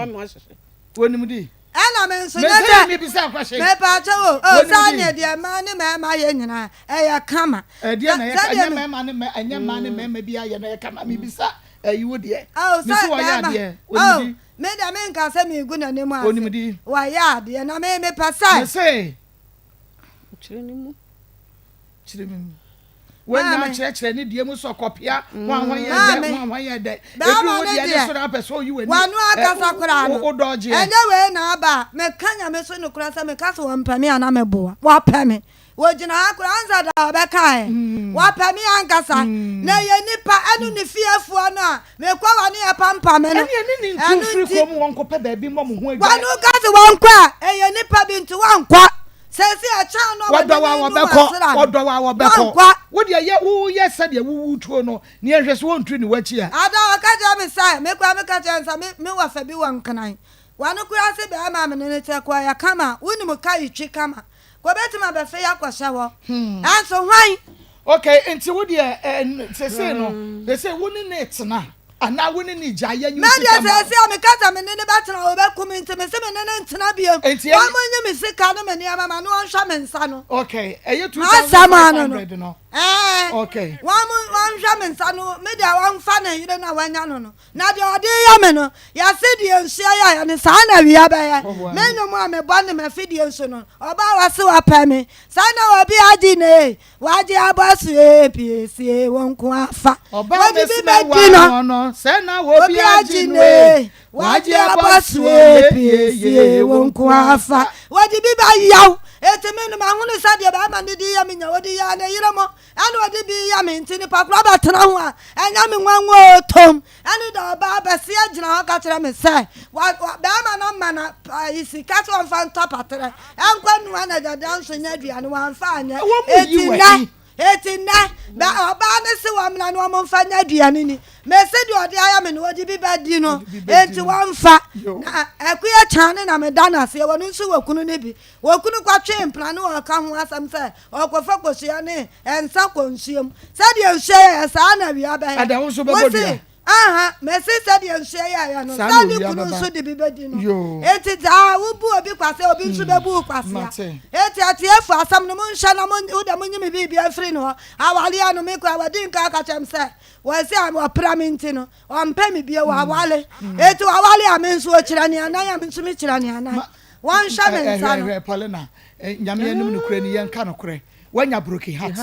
wɔ nimdi ɛna me nso ne sɛ mepaakyɛ wo o saa neɛ deɛ mmaa ne mmarima yɛ nyinaa ɛyɛ kama ɛdeɛ na ɛyɛ ɛnyɛ mmarima ne ɛnyɛ mmaa ne mmarima bi ayɛ na ɛyɛ kama mebisa Ɛyi wo deɛ. Oh, Me sɛ so wayɛ bɛrima. adeɛ. Oh, Onimdi. me deɛ me nka sɛ me gu n'anim ase. Onimdi. Wayɛ adeɛ na me me pɛ sɛ. Me se. Kyerɛ ne mu. Kyerɛ me mu. Wanya Maame. kyerɛkyerɛ ne deɛ mu sɛ ɔkɔpea ho ahwan yɛ Maame. dɛ ho ahwan yɛ dɛ. Bɛrima Ɛduru wo no deɛ ne deɛ, so na apɛ sɛ ɔyi w'ani. Wano akasa koraa no. Wo dɔgyeɛ. Ɛnyɛ wei na aba a, meka Nyame so nokorɛ sɛ meka sɛ wɔmpɛ me a na meboa. Wapɛ me. Wɔgyina ha koraa ansa da a ɔbɛkaeɛ. Wapɛ me ankasa. Na ɛyɛ nipa ɛne ne fiefoɔ no a mekɔ wɔ ne yɛpampa me no. Ɛne ɛne ne ntu Ɛno mfiri nti kurom wɔnkɔpɛ baabi mmɔ mo ho adwa. wɔn ka sɛ wɔnkɔ a ɛyɛ nipa bi nti wɔnkɔ. Seesei ɛkyɛn no a wɔde Wɔdɔ wo a me num wɔbɛkɔ, asra no. wɔdɔ wo a wɔbɛkɔ. Wɔnkɔ. Wo deɛ yɛ, woyɛ sɛdeɛ wowu tuo no, na yɛnhwɛ sɛ wɔntu ne w'akyi a. Ada ɔka kyerɛɛ me sɛ, me koraa meka kyerɛɛ no sɛ me, me wɔfa bi wɔ Nkran. Wɔno koraa se bɛɛma a me ne no te kɔ yɛ kama, wonim ka yi twi kama. Kɔ bɛtumi abɛfe yɛ akɔhyɛ hɔ. Ɛnso hwan? Okay, nti wo deɛ eh, sesei no, sesei wo ne ne tena anaa wo ne ne gya yɛ nyi Me sika deɛ ma wo? seesei a meka sɛ me ne no bɛtena a ɔbɛku me nti mese me ne no ntena biom. Nti ɛne. Wɔn nyi me sika ne me nneɛma ma no ɔnhwɛ me nsa no. Okay, ɛyɛ M'asɛm ano no. 2500 no. Ɛɛ. Okay. Wɔn wɔnhwɛ me nsa no, me deɛ wɔmfa ne yere no a wanya no no. Na deɛ ɔde reyɛ me no, yɛse deɛ nsuo yɛeɛ no, saa na awia bɛyɛ. Me nnwom a mebɔ ne m'afidie nso no, ɔbaa wɔse wapɛ me. Saa na obi agye no ee, wagye abɔ so ee, piesie wo nko afa. Ɔbaa Wode bi mɛsima bɛdi no, wa no, sɛ na obi obi agye agye no no ee, ee, wagye wagye abɔ abɔ so so ee, ee, piesie wo nko afa. Wode bi bɛyaw. Enti me no, mahunu sɛ deɛ bɛrima no de yɛ me nya, ɔde yɛɛ ne yere mo. Ɛna ɔde bi yɛ me nti nipa korɔ bɛtena ho a ɛnyɛ me nwanwa o tom ɛne da ɔbaa bɛsia gyina hɔ ka kyerɛ me sɛ wa wa bɛrima no ama na ayi sika sɛ ɔmfa ntɔ paterɛ ɛnkɔ nua na dada nso nyɛ aduane wamfa anyɛ Wɔn mu yi eti wɔ nnɛ he? eti nnɛ bɛ ɔbaa no se wɔmmra na wɔn mfa nyɛ aduane ni mese deɛ ɔde ayɛ me no ɔde bi bɛdi no Ɔde bi bɛdi enti no. wɔmfa Yo. na akuya kyane na meda no aseɛ wɔn nso wɔ kunu no bi Wɔn kunu kɔtwee mpena ne ɔreka ho asɛm sɛ ɔrekɔfa kosua ne nsa kɔ nsuo mu. Sɛdeɛ nsuo yɛeɛ, saa ara na awia bɛyɛ. Ada wo nso bɛbɔ Wose, dua? Aha, mese sɛdeɛ nsuo yɛeɛ no, Saa sɛ na ne owia kunu bɛba. nso de bi bɛdi no. Yoo. Enti saa wobu obi kwasea, obi nso bɛbu wo kwasea. Mate. Enti atiefoɔ, asɛm no monhwɛ na mo, wo deɛ monyi me biribiara mfiri ne hɔ. Awareɛ no, me koraa wadi nka aka kyerɛ me sɛ, wɔse a wɔpra me nti no, ɔmpɛ me bio, wawale. Enti wawale a, me nso ɔkyira ne anan a, me nso mekyira ne anan. Wɔnhwɛ me nsa no. Hwɛ Paulina, Nyame anim nokorɛ ni, yɛnka nokorɛ, wanya broken heart.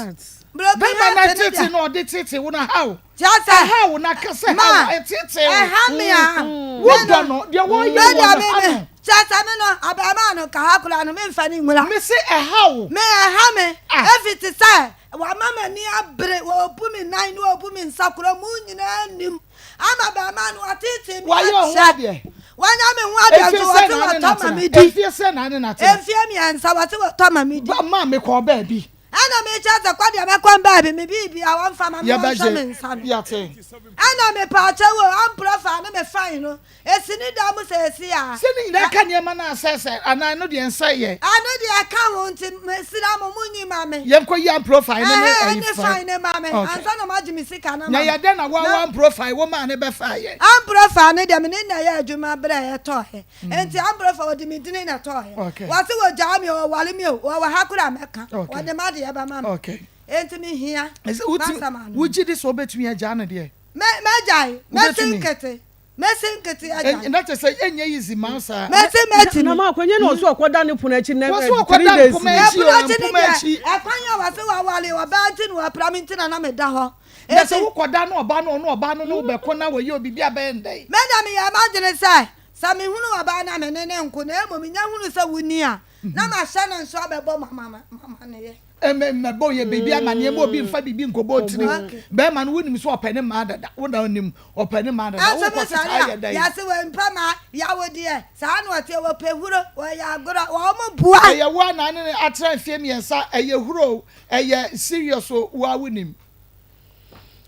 Broken Bɛma na heart ne tete deɛ. na ɔde tete wo na how? Kyerɛ sɛ. Ɛha wo na ka sɛ Ma, how ɛtete wo. ɛha me a. Wo dɔ no, deɛ wɔyɛ Me wɔ deɛ no me ha me, no. kyerɛ sɛ me no, abarimaa no nka ha koraa no, memfa no nwura. Me se ɛha wo. Me, ɛha me. Ah. Efi te sɛ, wama m'ani abere, wɔbu me nan ne wɔbu me nsa koraa, mu nyinaa nim. Ama bɛrima no wateetee me Wayɛ wo ho akyɛ. adeɛ. Wanya me ho adeɛ Mfie nso sɛn wɔse na ane wɔtɔ na ma tena? me di. Mfie sɛn na ane na tena? Mfie mmiɛnsa wɔse wɔtɔ ma me di. Ba maa me kɔɔ baabi. Ɛna mekyerɛ sɛ kɔ deɛ mɛkɔ baabi me biribia wɔmfa ma me wɔnhwɛ me Yɛbɛgye. nsa no. Yɛate. Ɛna mepaakyɛw o amprɔ faa ne me fine no Esi ne dan mu seesei a. Sɛ ne nyinaa ka nneɛma no a asɛesɛe anaa ɛno deɛ ɛnsɛeɛ. Ɛno deɛ ɛka ho nti mesrɛ mo monyi ma me. Yɛnkɔ yi amprofile no ne Ɛhɛn ɛyi ne fine. fine no ma me Okay. ansa na moagye me sika no ama Na me. yɛ dɛn na woa Na w'amprofile wo maa ne bɛfaeɛ? Amprofile no deɛ me ne no na ɛyɛ adwuma berɛ a yɛtɔeɛ nti amprofile wɔde me dini na ɛtɔeɛ. Okay. Wɔse wɔgyaa me o wɔware me o wɔwɔ ha koraa mɛka Okay. wɔde m'adeɛ bɛma me. Okay. Enti mehia Ɛsɛ wotumi m'asɛm ano. wogye di sɛ wobɛtumi agyaa no deɛ? Mɛ mɛgyae mɛsi Wobɛtumi? nkete. Mɛsi nkete agya. Na kyerɛ sɛ ɛnyɛ easy ma wo saa. Mɛsi mɛtumi. Na ma akɔnyɛ na ɔso ɔkɔda ne pono akyi nɛ Wɔso ɔkɔda days mpoma ni. akyi Ɛpono o, akyi ne mpoma deɛ akyi. ɛkwan a wɔse wawale ɔbaa nti na wapra me nti na na meda hɔ. Na Enti. sɛ wokɔda na ɔbaa no ɔne ɔbaa no ne wo bɛko na wɔyɛ obibi a bɛyɛ no dɛn? Me deɛ meyɛɛ m'adwene sɛ, sɛ mehunu ɔbaa no a me ne no nko na mmom menya hunu sɛ wonni a, na mahyɛ no nso abɛbɔ mo amaneɛ. Mmɛbɔ yɛ biribi amaneɛ ma obi mfa biribi nkɔbɔ tirim. Bɛrima no wonim sɛ ɔpɛ ne mmaa dada. Wo na wonim ɔpɛ ne mmaa dada. Ɛnso Wokɔ me sesa sɔre a, ayɛ dɛn? yɛse wɔmpɛ mmaa, yawo deɛ, saa na ɔteɛ, wɔpɛ huro, wɔyɛ agorɔ, wɔn boa. Ɛyɛ wo a na ne no atra mfeɛ mmiɛnsa, ɛyɛ huro o, ɛyɛ serious o, wo ara wonim.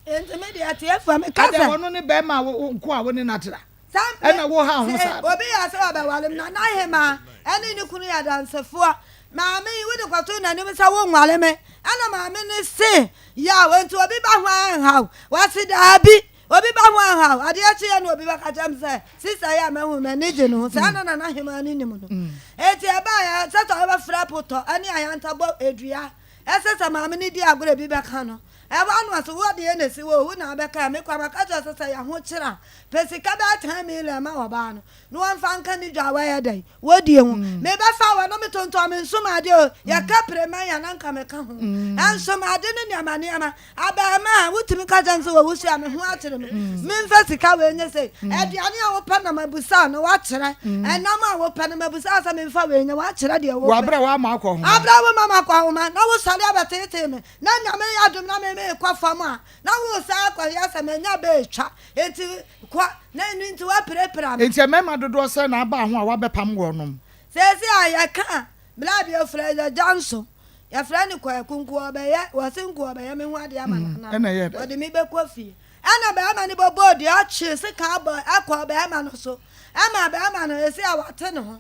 Enti me deɛ atiefoɔ meka Adɛn sɛ. ɔno ne bɛrima a wo nko a wo ne no atra? Saa mprɛ Ɛna wo ha ho se saa no. obi yɛ sɛ ɔbɛware me na n'ahemaa ɛne ne kunu yɛ adansefoɔ. Maame yi wode kɔtoo n'anim sɛ wonware me ɛna maame no se yaw enti obi ba ho a ɛnha wo? Wɔse daabi obi ba ho ɛnha wo. Adeɛ kyeeɛ na obi bɛka kyerɛ me sɛ sista yi a mahu m'ani gye ne ho saa na na n'ahemaa no nim no. Enti ɛbaeɛ sɛ sɛ ɔbɛfrɛ potɔ ɛne ayanta bɔ dua ɛsɛ sɛ maame no di agorɔ ebi bɛka no. Ɛhɔ ara na ɔse, Wo deɛ na esi hɔ o, wo na wobɛka a, me koraa maka kyerɛ wo sɛ sɛ yɛn ho kyere a, pɛ sika bɛyɛ ten million ma ɔbaa no na wɔmfa nka ne dwa a wayɛ dɛn, wadie ho. Mebɛfa wo a na metontɔn me nsomadeɛ o, yɛka premanya na nka meka ho. Nsomadeɛ ne nneɛma nneɛma. Abarimaa, wotumi ka kyerɛ me sɛ wɔwusu a, me ho akyere me. Memfa sika wei nyɛ sei. Aduane a wopɛ na mabisa wo na woakyerɛ. Ɛnam a wopɛ no mabisa wo sɛ memfa wei nyɛ, woakyerɛ deɛ wopɛ. Wɔ aberɛ a woama akɔ nhoma. Aberɛ a woma makɔ nhoma na wosɔre abɛteetee me. Na Nyame yɛ adom na me meekɔ fam a, na woresan akɔ yɛ sɛ manya bɛ retwa, enti kɔ, na ɛno nti woapirapira me. Enti mmarima dodoɔ sɛn na aba ho a woabɛpam wɔnom? Seesei a yɛka a, Bra bi ɔfrɛ agya nso. Yɛfrɛ no Kwaku nko ɔbɛyɛ wɔse nko ɔbɛyɛ me ho adeɛ ama nana no. Ɔde me bɛkɔ fie. Ɛna bɛrima no bɔbɔɔ dua ɔtwee sekan bɔ ɛkɔɔ bɛrima no so. Ɛma bɛrima no ese a wate ne ho.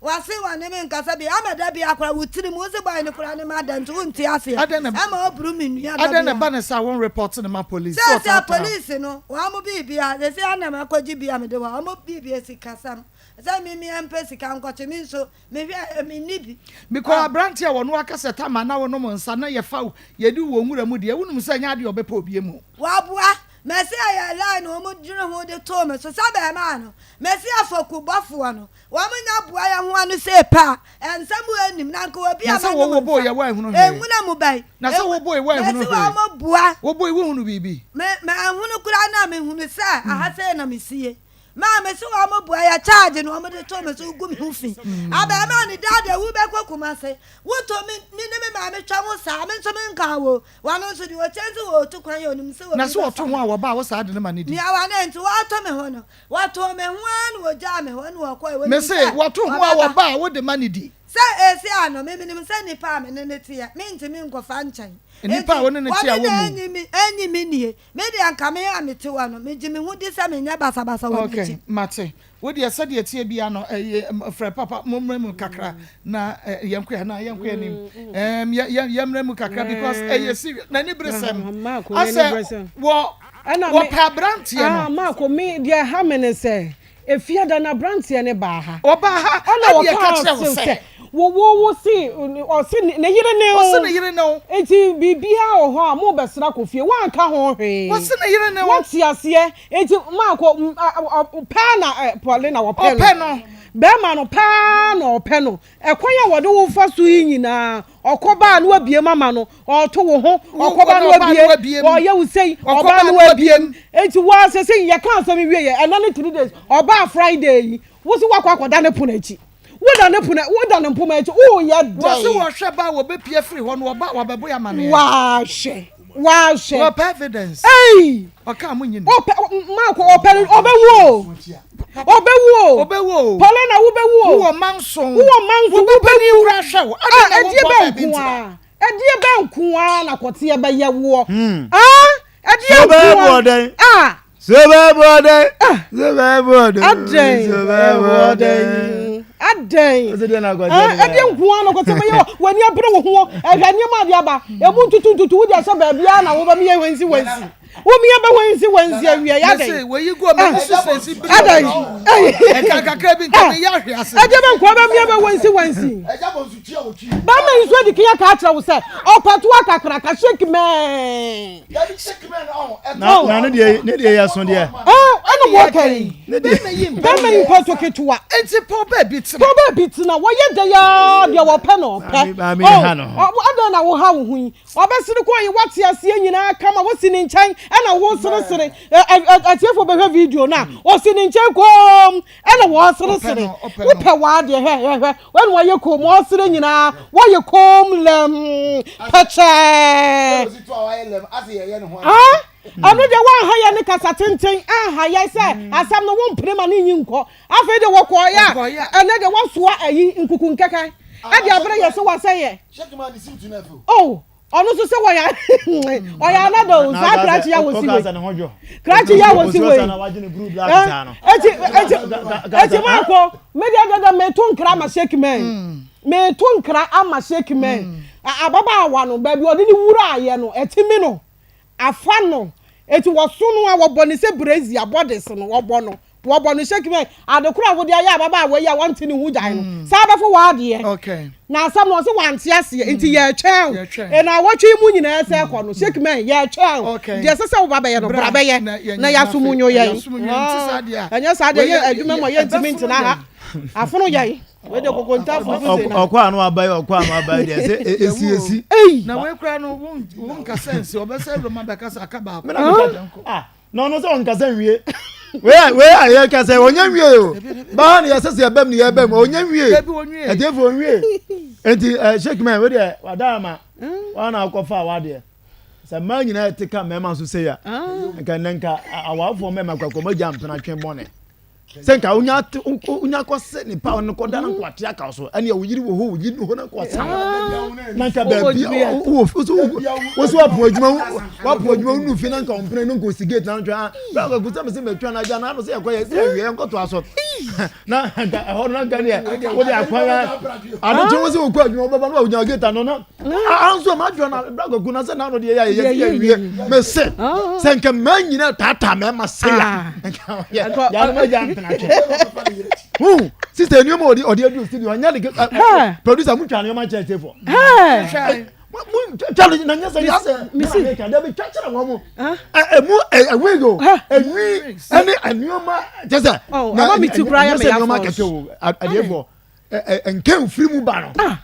Wase wɔne me nkasa bio. Ama da biara koraa wo tirim wo se boy no koraa ne ma da nti wonte aseɛ. Ɛma ɔboro me nua da biara. Adɛn na ɛba no saa wɔn report no ma police sɛ ɔtaataa wo? Seesei police no wɔn biribia seesei ana makɔgye bi a mede wɔ wɔn biribia sikasɛm sɛ me mea mpɛ sika nkɔkye me nso mehwɛ a menni bi. Because aberanteɛ a wɔno aka sɛ tama na wonom nsa na yɛfa wo yɛdi wo wɔ nwura mu deɛ wonim sɛ ɛnyɛ adeɛ a ɔbɛpɛ obie mu. Waboa mɛse ɛyɛ line na wɔn dwene ho de too me so sɛ bɛɛmaa no mɛse afɔkubɔfoɔ no wɔn nya boa yɛ ho ano sei pɛ a ɛnsɛm wɔ anim na nka obi a Na sɛ mɛnom wɔwɔ boe nsa yɛ woanhunu hwee. nwura mu bɛn Na sɛ wo boe woanhunu mɛse hwee. wɔn boa Wo boe wohunu biribi. Me manhunu koraa na mehunu sɛ aha sei na mesie. Maa me se wɔn boa yɛ charge na wɔn de to me so gu me ho fi. Abɛɛmaa ne dada wu bɛkɔ Kumase. Wotɔ me me ne me maame twa ho saa me nso me nka wo. Wɔn nso deɛ ɔkyɛn sɛ wɔtu kwan yɛ onim sɛ obi Na sɛ wɔto ho a wɔba a wo saa de no ma ne di. Nea wɔn nti wɔto me ho no wɔtoo me ho ara na wɔgyaa me hɔ na wɔkɔe. Wɔnim Me se sɛ wɔto ho a wɔbɛba. wɔba a wode ma ne di. Sɛ esi ano me menim sɛ nipa a me ne no teɛ mentumi nkɔfa nkyɛn. Nnipa a Enti wo ne no te a wɔne na wɔmmu. enyi me enyi me nie. Me deɛ nka me a mete hɔ no, megye me ho di sɛ menyɛ basabasa wɔ Okay, n'akyi. mate. Wo deɛ sɛdeɛ ɛteɛ biara no, ɛyɛ, frɛ papa, mommrɛ mu kakra na yɛnkɔ yɛn, anaa yɛnkɔ yɛn anim. Ɛɛm, yɛ, yɛ, yɛmmrɛ mu kakra because ɛyɛ serious. N'ani bere sɛm. Marco, Asɛ, wɔ, wɔpɛ aberanteɛ no. Ah, Marco, me deɛ ɛha me ne sɛ, Efiada no aberanteɛ no baa ha. Ɔbaa ha, Ɛna ɛne ɛka ɔkaa kyerɛ wo se sɛ. sɛ, wo wo wo se, ɔse ne yere ne wo. Ɔse ne yere ne wo. Enti biribiara wɔ hɔ a mobɛsra kɔ fie, woanka ho hwee. Ɔse ne yere ne wo. Woate aseɛ? Enti maakɔ, pɛɛ na Paulina ɔpɛ no. Ɔpɛ no. Bɛrima no paa na ɔpɛ no. Ɛkwan a wɔde wo fa so yi nyinaa, ɔkɔba a na wabue mu ama no, ɔreto wo ho, ɔkɔba na wabue, ɔreyɛ wo sei, ɔba na wabue mu. Enti wo ara sɛsɛ yɛka asɛm yi wieɛ, ɛnɛ ne 3 days, ɔbaa Friday yi, wo se woakɔ akɔda ne pono akyi. Woda ne pono, woda ne mpoma akyi, woreyɛ dɛn? Wɔse wɔhwɛ ba a wɔbɛpie afiri hɔ no, ɔba a wɔabɛbɔ yɛ amaneɛ. Wahwɛ, wahwɛ. Wɔpɛ evidence. Ei! Ɔka a monyi no. Ɔpɛ, Mark, ɔpɛ no, ɔbɛwu o. Ɔbɛwu o. Ɔbɛwu o. Paulina, wobɛwu o. Wowɔ mma nson. Wowɔ mma nson, Wobɛpɛ ne wobɛwu. wura hwɛ wo. Ah, Adɛn na ɛdeɛ wonkɔ bɛn baabi nko ntena? ara? Ɛdeɛ bɛn nko ara na kɔteɛ bɛyɛ woɔ? Hmm. Ah, ɛdeɛ So nko bɛyɛ ara? boɔdɛn. Ah. So bɛyɛ boɔdɛn. Ah. So bɛyɛ boɔdɛn. Adɛn? So bɛyɛ boɔdɛn. Adɛn? Ɔsɛ deɛ na akɔteɛ Ah, no bɛyɛ. ɛdeɛ nko ara na kɔteɛ bɛyɛ wɔ? W'ani abere wo ho. Ɛhwɛ nneɛma ade aba. Emu ntutu ntutu wode ahyɛ baabiara na wobɛmeyɛ hwansi hwansi. Womia bɛ wansi wansi awia ya dɛn. Mese wɔyi gu ɔmo so sɛ esi bere Adɛn. Ɛka kakra bi nka meyɛ ahwe ase. Ɛdeɛ bɛ nkoa bɛ mia bɛ wansi wansi. Bɛma yi nso adi kan aka akyerɛ wo sɛ ɔpɛtoa kakraka shake mɛn. Na na ne deɛ ne deɛ yɛ so deɛ. Ɛna wɔka yi. Bɛma yi mpɛto ketewa. Enti pɔ baabi tena. Pɔ baabi tena wɔyɛ dɛ yaa deɛ wɔpɛ na ɔpɛ. Maame ha no. Adɛn na woha wo ho yi. Ɔbɛsere kɔ yi wate aseɛ nyinaa kama wosi ne nkyɛn ɛna woseresere atiefoɔ bɛhwɛ video no a ɔsi ne nkyɛn koom ɛna wɔseresere wopɛ w'adeɛ hwɛ hwɛ hwɛ ɛna wɔyɛ koom ɔsere nyinaa wɔyɛ koom lɛm pɛkyɛɛ ɛno deɛ woanha yɛ ne kasa tenten anha yɛ sɛ asɛm no wompene ma ne nyi nkɔ afei deɛ wɔkɔɔyɛ a ɛnɛ deɛ woasoa ayi nkuku nkɛkɛ ɛde abrɛ yɛ sɛ wasɛ yɛ Oh, ɔno nso sɛ wɔyɛ ɔyɛ anada o saa krakye yɛ wɔsi wei krakye yɛ wɔsi wei eti eti eti maako me deɛ dada meto nkra ama shake man mm. meto nkra ama shake man mm. ababaawa no baabi ɔde ne wura ayɛ no ɛti mi no Afa no. Enti wɔso no a, wɔbɔ no sɛ brazier, bɔdes no, wɔbɔ no. Wɔbɔ no shake me. Ade koro a wode ayɛ ababaawa yi a wɔnte ne ho gyae no, mm. saa bɛfo w'adeɛ. Okay. Na asɛm no ɔse wante aseɛ, nti mm. yɛtwɛn o. Ɛna awɔtwe yi mu nyinaa sɛ kɔ no, shake me, yɛtwɛn o. Deɛ ɛsɛ sɛ woba bɛyɛ no, bra bɛyɛ. Na yɛaso mu nyo yɛn. Ɛnyɛ saa deɛ, yɛ adwuma mu a yɛntumi ntena ha. Afono yɛn. Wei de kokonta fufu se na. Ɔkɔ ano abayi ɔkɔ ano abayi deɛ sɛ esi esi. Eyi. Na wei kura no wo wo nkasa nsi ɔbɛsɛ roma bɛkasa aka baako. Mena meka ah na ɔno sɛ ɔnkasa nwie. Wei a wei a yɛ kasa ɔnyɛ nwie o. Baa na yɛsɛ sɛ yɛbɛm ne yɛbɛm ɔnyɛ nwie. Ɛtiefo onwie. Eti ɛ shake man wei deɛ wada ama wɔn na akɔfa awadeɛ. Sɛ mmaa nyinaa ɛte ka mmarima so sɛ ya. Nka nnɛ nka awafoɔ mmarima kɔ akɔmɔ gya mpena twe bɔne. Sɛ nka wonya wonya kɔ se ne pa ɔno kɔ da na nka wate aka so ɛne wo yiri wɔ hɔ wo yiri hɔ na nka ɔsa na nka baabi wo wo so wapo adwuma wapo adwuma wo nu fi na nka ɔmpene no nka osi gate na ntwa bra kwaku sɛ mese matwa na agya na ano sɛ yɛkɔ yɛ sɛ awie yɛnkɔto aso na nka ɛhɔ no na nka deɛ wode akwan ade kye wo sɛ wokɔ adwuma wobɛba no wawogyina gate ano na anso ma adwa na bra kwaku na sɛ na ano deɛ yɛ yɛ yɛ wie me se sɛ nka mmaa nyina taataa mmarima sɛ ya nka yɛ no gya mpena twɛ hu sista nneɛma ɔde ɔde adu studio ɔnyɛ de producer mu twa nneɛma kyerɛ kyerɛ fo mu twa no na nyɛ sɛ yɛ sɛ mesi ka dabi twa kyerɛ wɔn mo ɛmu ɛwig o ɛnwi ɛne nneɛma kyɛ sɛ na nyɛ sɛ nneɛma kɛkɛ o adeɛ fɔ nkɛn firi mu ba no.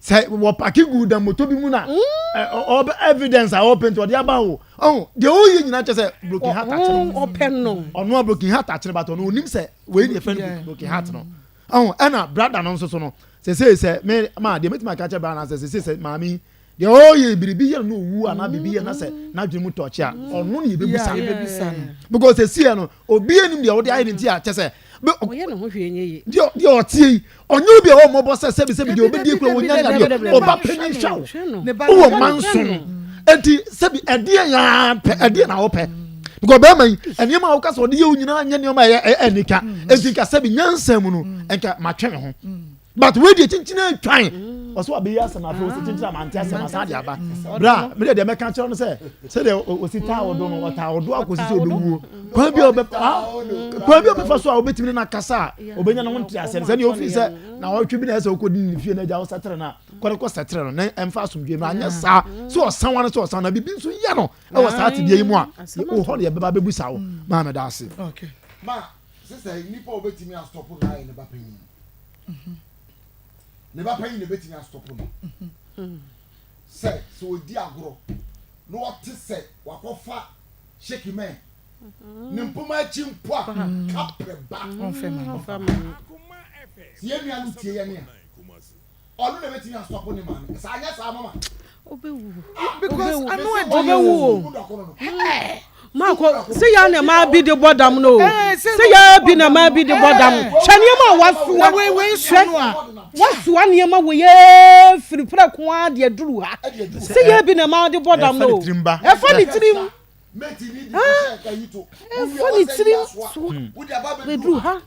Sɛ wɔpake gu da moto bi mu na ɔbɛ evidence a ɔpɛ nti ɔde aba o ɔho deɛ ɔyɛ nyinaa kyɛ sɛ broken heart akyere ɔpɛ no ɔno a broken heart akyere but ɔno onim sɛ wei ne yɛfrɛ no broken heart no ɔho ɛna brada no nso so no sɛsei sɛ me ma deɛ mɛtumi aka kyerɛ brada no sɛ sɛsei sɛ maame deɛ ɔyɛ biribi yɛ no owu anaa biribi yɛ na sɛ n'adwene mu tɔkye a ɔno ne yɛbɛbusa because sɛsei no obi anim deɛ ɔde ayɛ ne nti a kyɛ sɛ ɔyɛ ne ho hwee nyɛ yie. Deɛ deɛ ɔteɛ yi, ɔnyɛ obi a ɔwɔ mmɔbɔ sɛ sɛbi sɛbi deɛ ɔbɛdie kura wɔnya ne adeɛ. Ɔba panyin hwɛ wo, wowɔ mma nson. Enti sɛbi ɛdeɛ yaa pɛ, ɛdeɛ na wopɛ. Because bɛrima yi, nneɛma a woka sɛ ɔde yɛ wo nyinaa nyɛ nneɛma a ɛyɛ anika. Enti nka sɛbi nyansa mu no, nka matwe me ho. But wei deɛ kyinkyin atwan ɔsɛ wabɛyi asɛm afei ɔsɛ kyinkyin amante asɛm asan de aba bra me deɛ deɛ mɛka kyerɛ no sɛ sɛdeɛ ɔsi taa ɔdo no ɔtaa ɔdo akɔsi sɛ ɔbɛwuo kwan bi a ɔbɛ kwan bi a ɔbɛfa so a ɔbɛtumi ne no akasa a ɔbɛnya ne ho nte asɛm sɛdeɛ ɔfiri sɛ na ɔtwe bi na ɛsɛ ɔkɔdi ne fie no agya ɔsɛtere no a kɔde kɔ sɛtere no na ɛmfa asomdwe mu anyɛ saa sɛ ɔsan wa no sɛ ɔsan na biribi nso yɛ no ɛwɔ saa tebea yi mu a wɔ hɔ no yɛbɛba bɛbusa wo maa meda ase. Ma sista yi nipa a obetumi astɔpo no ayɛ ne ba panyin. Ne ba panyin na ebetumi astɔpo no. Sɛ sɛ odi agorɔ na ɔte sɛ wakɔfa shaky man ne mpoma akyi mpo a kaprɛ ba. Sɛ yɛn nua no tie yɛn a. Ɔno na ebetumi asɔpo ne maame. Sɛ anyɛ saa mama. Obewu. Because ano ɛdi Obewu o. Maakɔ sɛ yɛ na maa bi de bɔ dam no o. Sɛ yɛ bi na maa bi de bɔ dam. Hwɛ nneɛma a wasoa. Hwɛ wasoa nneɛma wɔ yɛ firi prɛko ara de aduru ha. Sɛ yɛ bi na maa de bɔ dam no o. Ɛfa ne tirim. Ɛfa ne tirim soa bɛduru ha.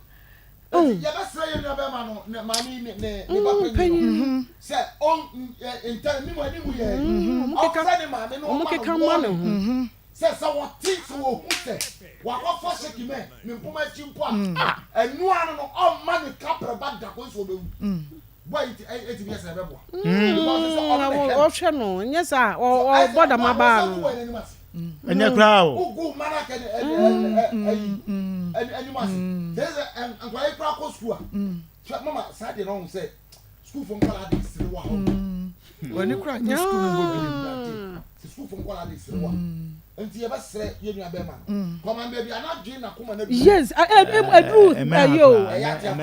Enti yɛbɛsrɛ yɛn nua bɛrima no ne maame yi ne ne ne ba panyin no sɛ ɔn ntɛ anim anim yɛ ɔmfrɛ ne maame na ɔma no warning sɛ sɛ wɔte sɛ wɔhu sɛ wakɔfa shaky man ne mpoma akyi mpo a ɛno ano no ɔmma ne kaprɛ ba da kɔsi sɛ ɔbɛwu. Boy yi ti ɛtumi yɛ sɛ ɛbɛboa. Because sɛ ɔno na ɛhwɛ no. Ɔhwɛ no nyɛ sɛ ɔbɔ dam abaa no. Ɛnyɛ koraa o. Wogu mma no akɛ ayi anim ase. Sɛ sɛ nkwadaa yi koraa kɔ sukuu a. Hwɛ mama saa deɛ no ɔhu sɛ sukuufo nkwadaa de sere wɔ hɔ. Wɔne koraa nyɛ sukuu mu hɔ bio. Sɛ sukuufo nkwadaa de sere wɔ. Nti yɛbɛsrɛ yɛn nua bɛrima no. Kɔma baabi a n'adwene n'akoma no aduru. Yes, aduru ɛyɛ o.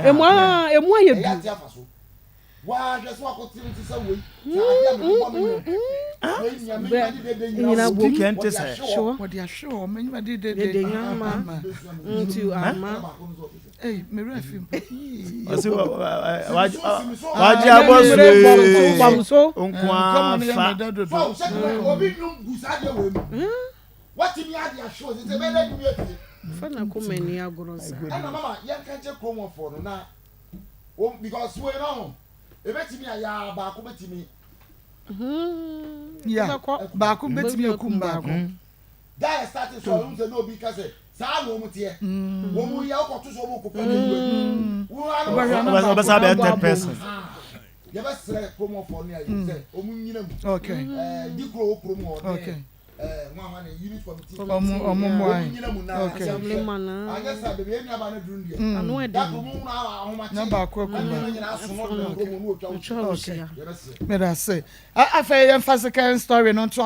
Emu emu ayɛ du. Ɛyɛ ate afa so. Waa hwɛ sɛ wakɔtene ti sɛ wei. Sɛ adeɛ a mede bɔ me nwom. Wei nea me nnwuma de dede nyina wɔ. Speaker nte sɛ. Wɔde ahwe hɔ. Me nnwuma de dede ama. Nti ama. Ei, me werɛ afi mpo. Ɔse wagye abɔ so ee. Nko ara fa. Obi nnwom gu saa adeɛ wei mu. Watumi ade ahwe hɔ sɛ sɛ ɛbɛyɛ dɛ nnwom yɛ fie. Fa na koma ni agorɔ saa. Ɛna mama yɛnka nkyɛ kurom hɔfoɔ no na wɔn because wei no ho ebetumi ayɛ a baako betumi. Ya baako betumi akum baako. Da yɛ start so a wɔn sɛ na obi ka sɛ saa na wɔn teɛ wɔn yɛ ɔkɔto so wɔn kɔpɛ ne wura bi. Ɔbɛsa bɛyɛ third person. Yɛbɛsrɛ kurom hɔfoɔ no ayɛ sɛ wɔn nyina mu. Ɛɛ di kuro wɔ kurom hɔ ne. Ɔmo mmoa yɛn. Okay. Na baako akum baako. Okay. Meda ase. Afei yɛmfa second story no ntoa so.